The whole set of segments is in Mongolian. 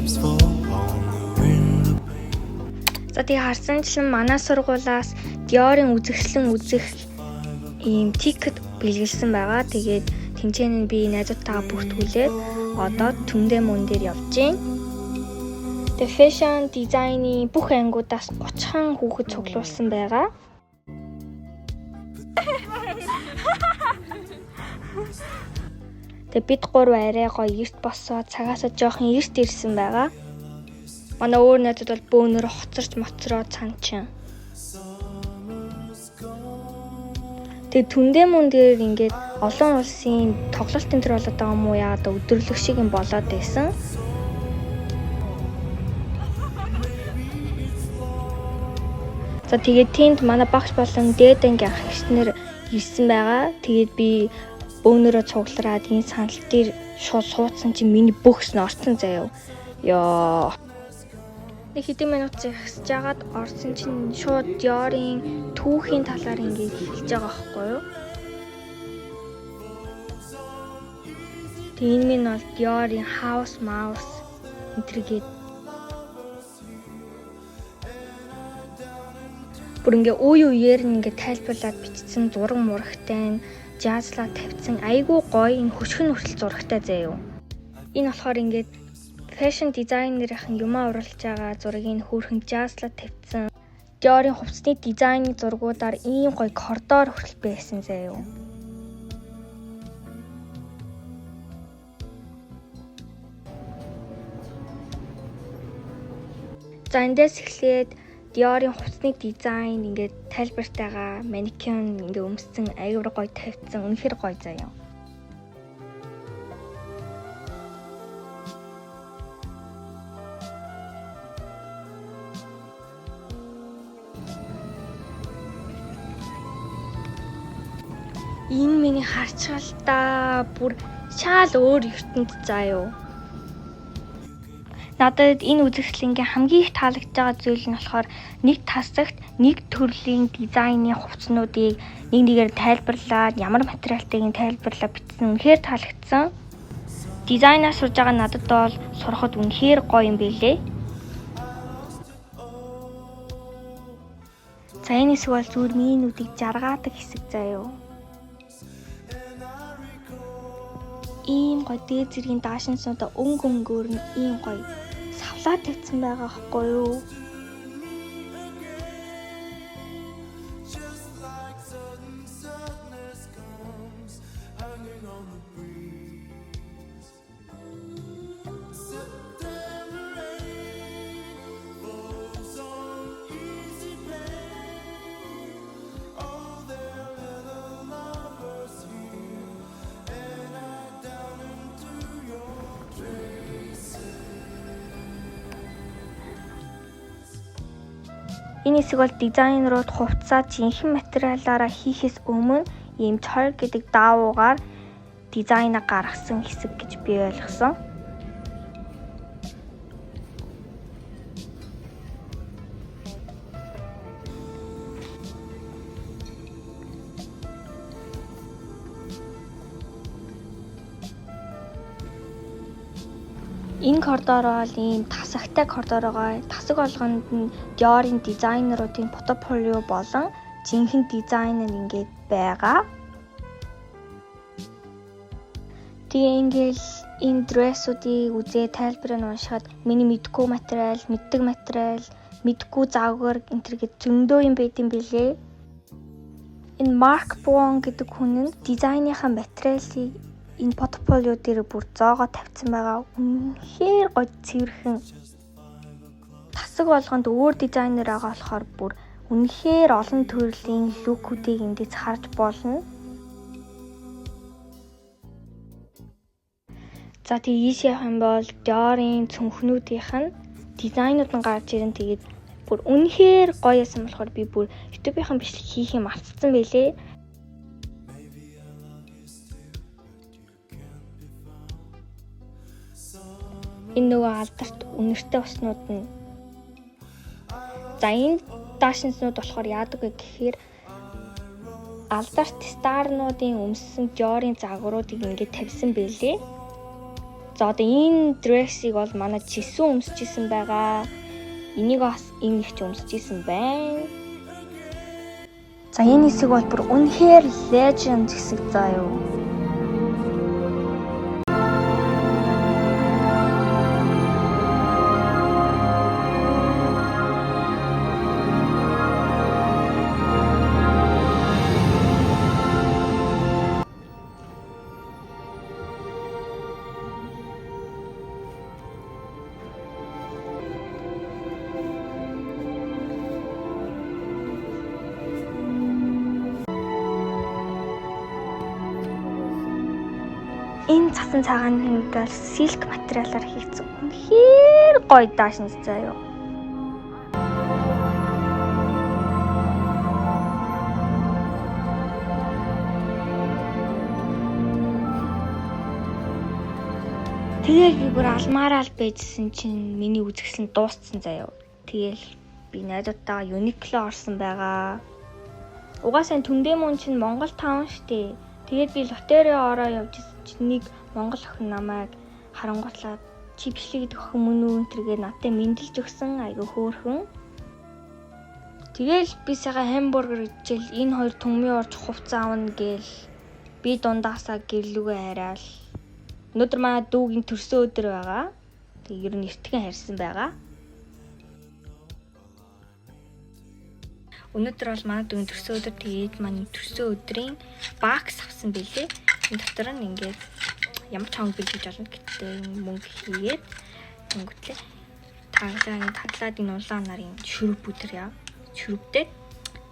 Raindrops fall on the window pane. За, тэгээ харсанчлан манай сургуулиас Dior-ын үзэсгэлэн үзэх ийм ticket бэлгэлсэн байгаа. Тэгээд тэмцээнд нь би найзуудтайгаа бүртгүүлээд одоо Түндэ мөн дээр явж байна. Тэгээ fashion дизайны бүх ангиудаас 30 хүүхэд цуглуулсан байгаа. Тэгээ бид гурав арай гоё эрт босоод цагаасаа жоохон эрт ирсэн байгаа. Манай өөр найзууд бол бөөнөр хоцорч моцроо цан чин. Тэгээ Түндэ мөн дээр ингээд олон улсын тоглолт энэ төр болоод байгаа юм уу, яагаад өдөрлөг шиг юм болоод байсан. За, тэгээд тэнд манай багш болон дээд анги ах эгч нар ирсэн байгаа. Тэгээд би бөөнөрөө цуглараад энэ сандал дээр шууд суудсан чинь миний бөгс нь орцсон заяа. Йоо. Нэг хэдэн минут зогсож агаад орсон чинь шууд Dior-ын түүхийн талаар ингээд хэлж байгаа байхгүй юу? Тэгээ энэ минь бол Dior-ын House Mouse энэ тэргээд бүр ингээ үе үеэр нь ингээ тайлбарлаад бичсэн, зураг мурагтай нь жаазлаа тавьсан, айгүй гоё, энэ хөшгөн хүртэл зурагтай заяа. Энэ болохоор ингээд fashion дизайнерийн юмаа оруулж байгаа зургийг хөөрхөн жаазлаа тавьсан. Dior-ын хувцсны дизайны зургуудаар ийм гоё коридор хүртэл байсан заяа. За, эндээс эхлээд Dior-ын хувцсны дизайн ингээд тайлбартайгаа манекен ингээд өмссөн, аюур гоё тавьсан. Үнэхээр гоё заяа. Энэ миний харчгалдаа бүр шаал өөр ертөнд заа юу. Надад энэ үзэсгэлэнгийн хамгийн их таалагдж байгаа зүйл нь болохоор нэг тасагт нэг төрлийн дизайны хувцснуудыг нэг нэгээр тайлбарлаад, ямар материалтайг нь тайлбарлаад бичсэн, үнэхээр таалагдсан. Дизайнаа сурж байгаа надад бол сурахад үнэхээр гоё юм билээ. За, энэ хэсэг бол зүгээр миний нүдийг жаргаадаг хэсэг заа юу. Ийм гоё дээд зэргийн даашинсуудаа өнгө өнгөөр нь ийм гоё савлаа тавьсан байгаа байхгүй юу? Just like sudden sadness comes hanging on the breeze. September rain falls on easy pain. Oh, there are the lovers here, and I down into your traces. Энэ хэсэг бол дизайнерууд хувцсаа жинхэнэ материалаараа хийхээс өмнө ийм чор гэдэг даавуугаар дизайнаа гаргасан хэсэг гэж би ойлгосон. Энэ коридор бол ийм тасагтай коридор байгаа. Тасаг болгонд нь Dior-ын дизайнеруудын портфолио болон жинхэнэ дизайн нь ингээд байгаа. Тэгээ ингээл энэ dress үүдийг үзээ, тайлбарыг нь уншихад миний мэдэхгүй материал, мэддэг материал, мэдэхгүй загвар энэ тэр гээд зөндөө юм байт юм билээ. Энэ Mark Brown гэдэг хүн нь дизайныхаа материалыг энэ портфолио дээр бүр зоогоо тавьсан байгаа. Үнэхээр гоё, цэвэрхэн. Тасаг болгонд өөр дизайнер байгаа болохоор бүр үнэхээр олон төрлийн look үүдийг эндээс харж болно. За, тэгээ ийш явах юм бол Dior-ын цүнхнүүдийнх нь дизайнууд нь гарч ирэн, тэгээд бүр үнэхээр гоё ясан болохоор би бүр YouTube-ийн бичлэг хийх юм автцсан байлээ. Maybe I love you still, but you can't be found. Энэ нөгөө алдарт үнэртэй уснууд нь. За, энэ даашинснууд болохоор яадаг вэ гэхээр алдарт star нуудын өмссөн Dior-ын загваруудыг ингээд тавьсан байлээ. За одоо энэ dress-ийг бол манай Чисүү өмсөж исэн байгаа. Энийг бас энэ их ч өмсөж исэн байна. За энэ хэсэг бол бүр үнэхээр legend хэсэг заа юу. Энэ цасан цагааны хувьд бол silk материалаар хийгдсэн. Үнэхээр гоё даашинз заа юу. Тэгэл би бүр алмаараа л байжсэн чинь миний үзэсгэлэн дууссан заяа. Тэгэл би найзуудтайгаа Uniqlo орсон байгаа. Угаасаа Түндэмүн чинь Монгол town штэ. Тэгээд би Лотере ороо явж исэн чинь нэг монгол охин намайг харангуйтлаа чи бичлэг гэдэг охин мөн үү энэ тэргээ надтай мэндэлж өгсөн, айгүй хөөрхөн. Тэгэл би сайхан хамбургер идчихэл энэ хоёр түнмийн урж хувцас авна гээл би дундаасаа гэрлүүгээ хараад өнөөдөр манай дүүгийн төрсөн өдөр байгаа. Тэгээ ер нь эртхэн харьсан байгаа. Өнөөдөр бол манай дүүгийн төрсөн өдөр, тэгээд манай төрсөн өдрийн box авсан билээ. Энэ дотор нь ингээд ямар ч хоног бэлдэж болно гэтээ мөнгө хийгээд өнгөтлээ. Таглаа таглаад энэ улаан нарын шүрүп өдр яа. Шүрүптэй.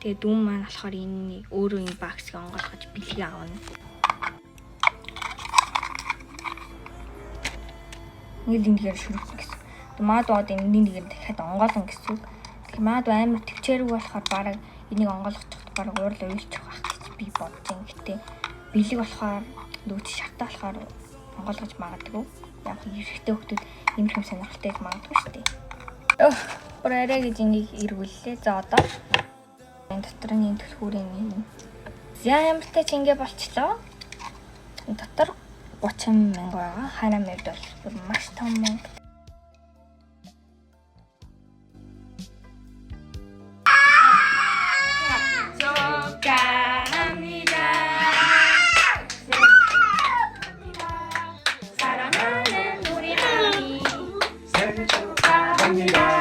Тэгээд дүүн маань болохоор энэ өөрөө энэ box-ыг онгойлгож бэлгээ авна. Ингээл энэ нэгээр шүрүп гэсэн. Тэгээд маад бод энэ нэгээр дахиад онгойлгон гэсэн үг. Тэгэхээр маад амар төвчээргүй болохоор бараг энийг онгойлгочиход бараг уурал уйлчих байх гэж би бодож байна. Гэтэ бэлэг болохоор нөгөө чи шартаа болохоор онгойлгож магадгүй. Яг эрэгтэй хүмүүс ийм юм сонирхолтой гэж магадгүй шүү дээ. Өөх, бүр арай гэж энийг эргүүллээ. За одоо энэ дотор нь энэ түлхүүрийн энэ. За ямартай ч ингэ болчлоо. Энэ дотор 30 мянга байгаа. Хараа мэд бол бүр маш том мөнгө. 축하합니다. 사랑하는 우리 하미 생일 축하합니다.